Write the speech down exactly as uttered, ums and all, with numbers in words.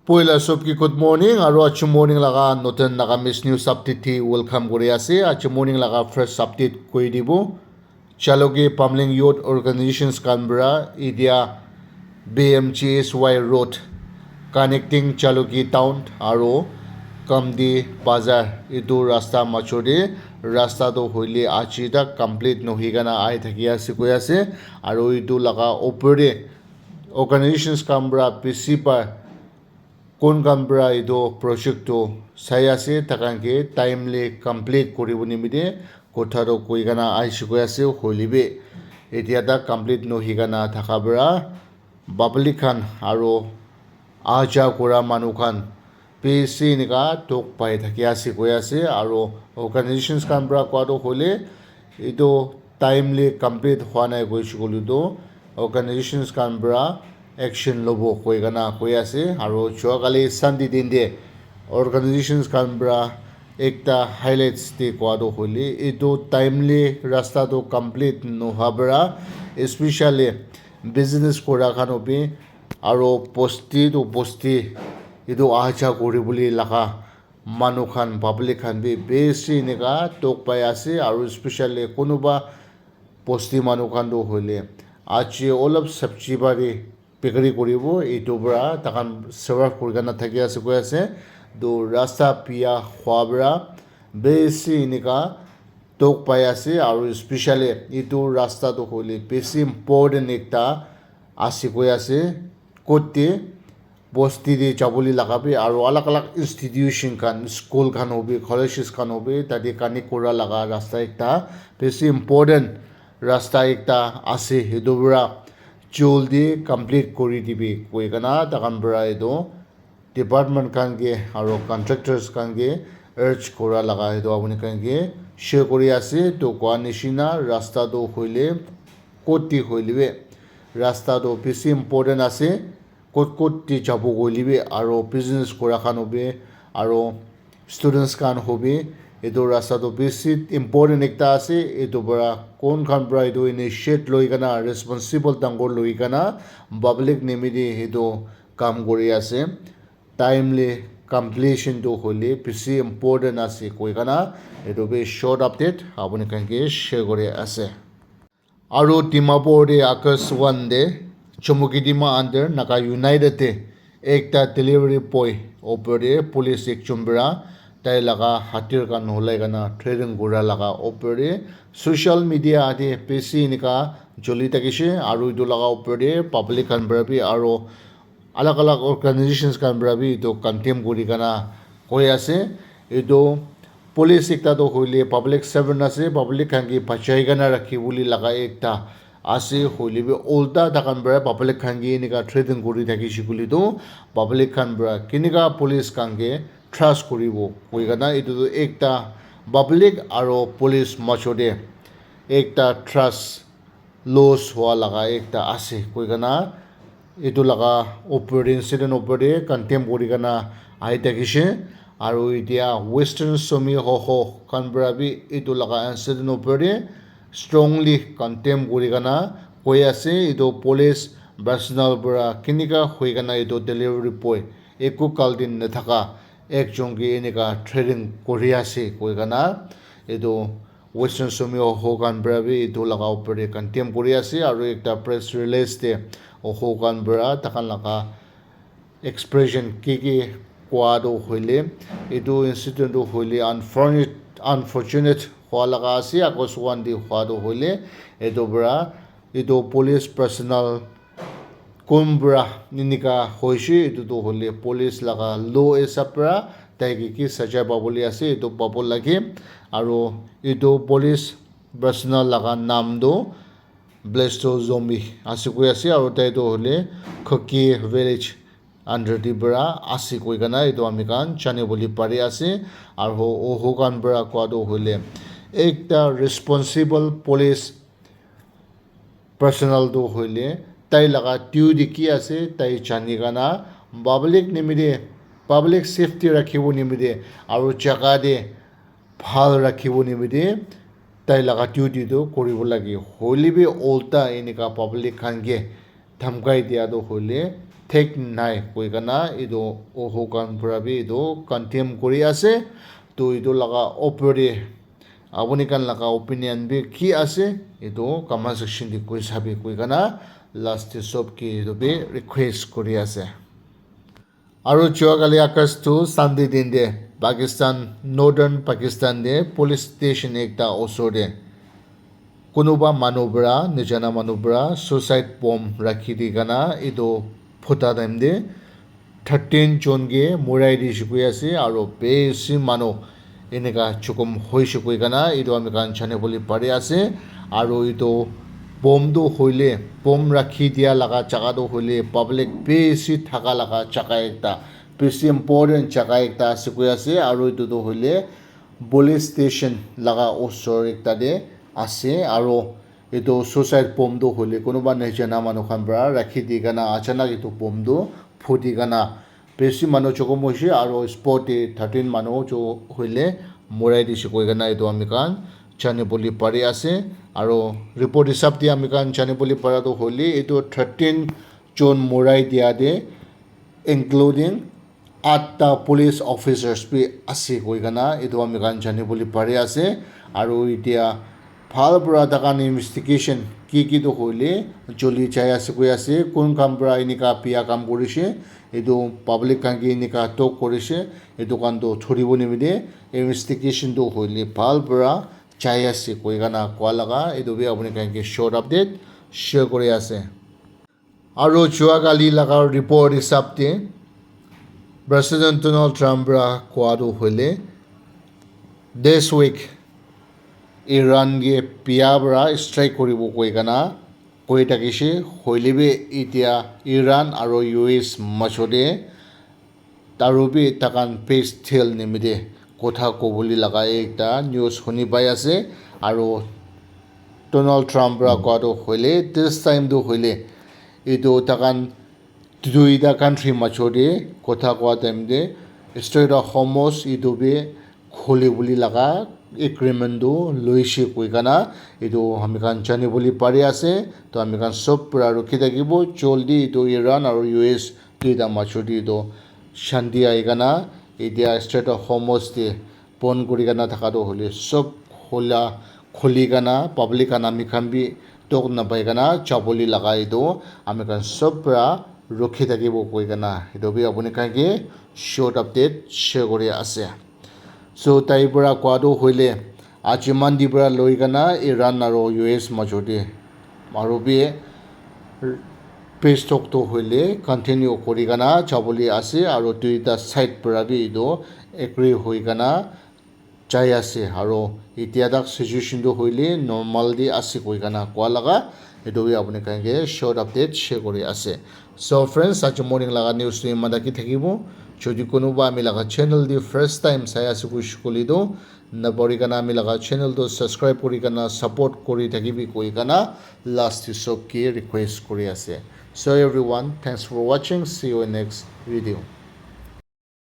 Poila sobke good morning, aro aji morning laga notun Nagamese news update te welcome kuri ase. Aji morning laga first update koi dibo. Chaloki Pamling Youth Organizations khan para itia B M G S Y Road connecting Chaloki Town aro Kamdi Bazar etu rasta majot te rasta toh hoile aji tak complete nohoi kena ahi thaki ase koi ase, aro etu laga opor te organizations khan para bishi para kun khan para etu project tu sai ase, takhan ke timely complete kuribo nimite kotha tu koi kena ahise koi ase, hoile bi etia tak complete nohoi kena thaka para public khan aro aha ja kura manu khan bishi enika dukh pai thaki ase koi ase, aro organizations khan para koa tu hoile etu timely complete hua nai koishe koile tu organizations khan para action lobo koi kena koi ase. Aro jua kali Sunday din te organizations khan para ekta highlights te koa tu hoile etu timely rasta tu complete nohua para especially business kura khan hobi aro bosti tu bosti etu aha ja kuri bole laga manu khan public khan bi bishi enika dukh pai ase, aro especially kunuba bosti manu khan tu hoile aji olop sabji bari bikri kuribo, etu para takhan serve kuri kena thaki ase koi ase. Tu rasta bia hua para bishi enika dukh pai ase, aro especially etu rasta tu hoile bishi important ekta ase koi ase. Kot te bosti te jabole laga bi aro alag alag institution khan, school khan hobi, colleges khan hobi, tate connect kura laga rasta ekta bishi important rasta ekta ase, etu para jaldi complete kuri dibi koi kena takhan para etu department khan ke aro contractors khan ke urge kura laga etu apni khan ke share kuri ase. To koa nishina rasta tu hoile kot te hoile bi rasta tu bishi important ase. Kot kot te jabo koile bi aro business kura khan hobi aro students khan hobi etu rasta tu bishi important ekta ase. Etu para kon khan para etu initiate loi kena responsible dangor loi kena public nimite etu kam kuri ase. Timely completion tu hoile bishi important ase koi kena etu bi short update apni khan ke share kuri ase. Aru Dimapur te August one te Chumukidima under Naga United te ekta delivery boy opor te police ekjon para tai laga hatir khan holai kena threaten kura laga opor te social media te bishi enika joli thakishe. Aru etu laga opor te public khan para bi aru alag alag organizations khan para bi etu condemn kuri kena koi ase. Etu police ekta toh hoile public servant ase, public khan ke bachai kena rakhi bole laga ekta ase, hoile bi ulta takhan para public khan ke enika threaten kuri thakishe koile toh public khan para kenika police khan ke trust kuribo koi kena etu toh ekta public aro police majo te ekta trust loss hua laga ekta ase koi kena etu laga opor te incident opor te condemn kuri kena ahi thakishe. Aru etia Western Sumi Hoho khan para bi etu laga incident opor te strongly condemn kuri kena koi ase, etu police personnel para kenika hoi kena etu delivery boy eku kalti nathaka ekjon ke enika threaten kuri ase koi kena etu Western Sumi Hoho khan para bi etu laga opor te condemn kuri ase. Aru ekta press release te Hoho khan para takhan laga expression ki ki koa toh hoile etu incident toh hoile unfortunate, unfortunate hua laga ase. August one te hua toh hoile etu para etu police personnel kun para enika hoishe, etu toh hoile police laga law hisab para tai ke ki saja pabole ase, etu pabo lage. Aru etu police personnel laga naam toh Blasto Zombie ase koi ase, aru tai toh hoile Kuki village under te para ase koi kena etu ami khan jani bole pari ase. Aru Hoho khan para koa toh hoile ekta responsible police personnel toh hoile tai laga duty ki ase tai jani kena public nimite, public safety rakhibo nimite aru jaga te bhal rakhibo nimite tai laga duty toh kuribo lage. Hoile bi ulta enika public khan ke dhamkai dia toh hoile thik nai koi kena etu oho khan para bi etu condemn kuri ase. To etu laga opor te apuni khan laga opinion bi ki ase, etu comment section te koi sabi koi kena last te sob ke etu bi request kuri ase. Aru jua kali August two Sunday din te Pakistan, Northern Pakistan te police station ekta osor te kunuba manu para, najana manu para suicide bomb rakhi di kena etu phuta time te thirteen jon ke morai di shikui ase, aru besi manu eneka chukum hoishe koi kena etu ami khan jane bole pari ase. Aru etu bomb tu hoile, bomb rakhi dia laga jaga tu hoile public besi thaka laga jaga ekta, besi important jaga ekta ase koi ase. Aru etu tu hoile police station laga osor ekta te ase. Aru etu suicide bomb tu hoile kunuba najana manu khan para rakhi di kena achanak etu bomb tu phuti kena besi manu chukum hoishe, aru spot te thirteen manu chu hoile morai dishe koi kena etu ami khan jane bole pari ase. Aru report hisab te ami khan jane bole para tu hoile etu thirteen jon morai dia te including atta police officers bi ase koi kena etu ami khan jane bole pari ase. Aru etia bhal para takhan investigation ki ki tu hoile joli jai ase koi ase, kun khan para enika biya kam kurishe, etu public khan ke enika talk kurishe, etu khan tu thoribo nimite investigation tu hoile bhal para jai ase koi kena koa laga etu bi apuni khan ke short update share kuri ase. Aru jua kali laga report hisab te President Donald Trump para koa tu hoile this week Iran ke biya para strike kuribo koi kena koi thakishe, hoile bi etia Iran aru U S majo te aru bi takhan peace deal nimite kotha kobole laga ekta news huni pai ase. Aru Donald Trump para koa tu hoile this time tu hoile etu takhan duita country majo te kotha koa time te Strait of Hormuz etu bi khuli bole laga agreement tu loishe koi kena etu ami khan jane bole pari ase. To ami khan sob para rukhi thakibo, joldi etu Iran aru U S duita majo te etu shanti ahi kena etia Strait of Hormuz te bon kuri kena thaka tu hoile sob khula khuli kena public khan ami khan bi tok napai kena jabole laga etu ami khan sob para rukhi thakibo koi kena etu bi apuni khan ke short update share kuri ase. So tai para koa tu hoile aji Monday para loi kena Iran aru U S majo te aru bi peace talk tu hoile continue kuri kena jabole ase aru duita side para bi etu agree hoi kena jai ase. Aru etia tak situation tu hoile normal te ase koi kena koa laga etu bi apuni khan ke short update share kuri ase. So friends, aji morning laga news tu eman taki thakibo. Jodi kunuba ami laga channel te first time sai ase koi shikuli tu napari kena ami laga channel tu subscribe kuri kena support kuri thakibi koi kena last te sob ke request kuri ase. So everyone, thanks for watching. See you in next video.